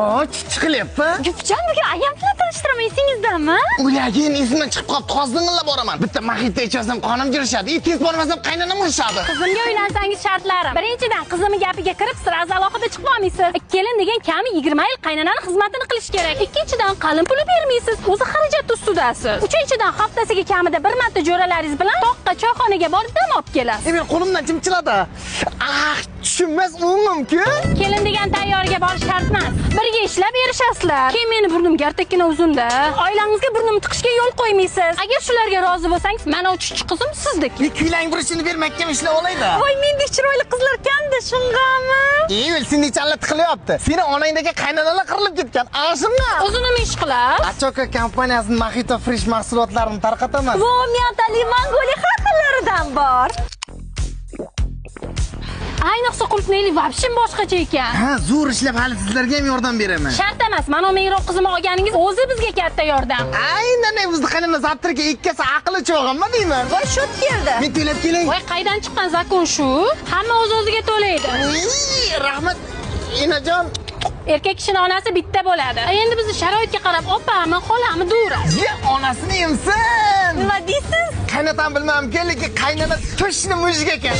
Voy, chiqilyapti. Gupjon, bugun ayam bilan tanishtiraman, esingizdami? O'lagin, esimdan chiqib qolibdi. Hozir ding'illab boraman. Bitta mahitda ichsam qonim kirishadi. Tez bormasam qaynonam urishadi. Qizimga uylansangiz shartlarim. Birinchidan, qizimning gapiga kirib, сразу alohida chiqib olmaysiz. Kelin degan kami 20 yil qaynonani xizmatini qilish kerak. Ikkinchidan, qalin puli bermaysiz, o'zi xarajat ustidasiz. Uchinchidan, haftasiga kamida bir marta jo'ralaringiz bilan toqqa, choyxonaga borib dam olib kelasiz. Men qo'limdan chimchiladi. Ah, tushunmas o'ngim-ku. Kelin degan tayyorga borish shart emas. Birga ishlab erishasizlar. Keyin meni burnim gartakkina uzunda. Oilangizga burnimni tiqishga yo'l qo'ymaysiz. Agar shularga rozi bo'lsangiz, mana uchinchi qizim sizniki. Kuylang burishini bermakka ishlab olaydi. Voy, mendek chiroyli qizlar kamda, shung'ami? Ey, sendek challa tiqilyapti. Seni onangdagi qaynonalar qirilib ketgan. Ana shunga. O'zi nima ish qiladi? Achoka kompaniyasining Mojito Fresh mahsulotlarini tarqataman. Bu myatali mangoli har xillaridan bor. Ayniqsa qulupnayli вообще boshqacha ekan. Ha, zo'r ishlab hali sizlarga ham yordam beraman. Shart emas, mana mengroq qizimni olganingiz o'zi bizga katta yordam. Aynan bizni qaynona zaptirga ikkasi aqli cho'g'inmi deyman. Voy, shot keldi. Men to'lab kelay. Voy, qaydan chiqqan zakon shu? Hamma o'z o'ziga to'laydi. Rahmat, enajon. Erkak kishining onasi bitta bo'ladi. Endi bizni sharoitga qarab opami, xolami dura. Ye, onasini emsin. Nima deysiz? Qaynotam bilmam, lekin qaynona to'shni mujik ekan.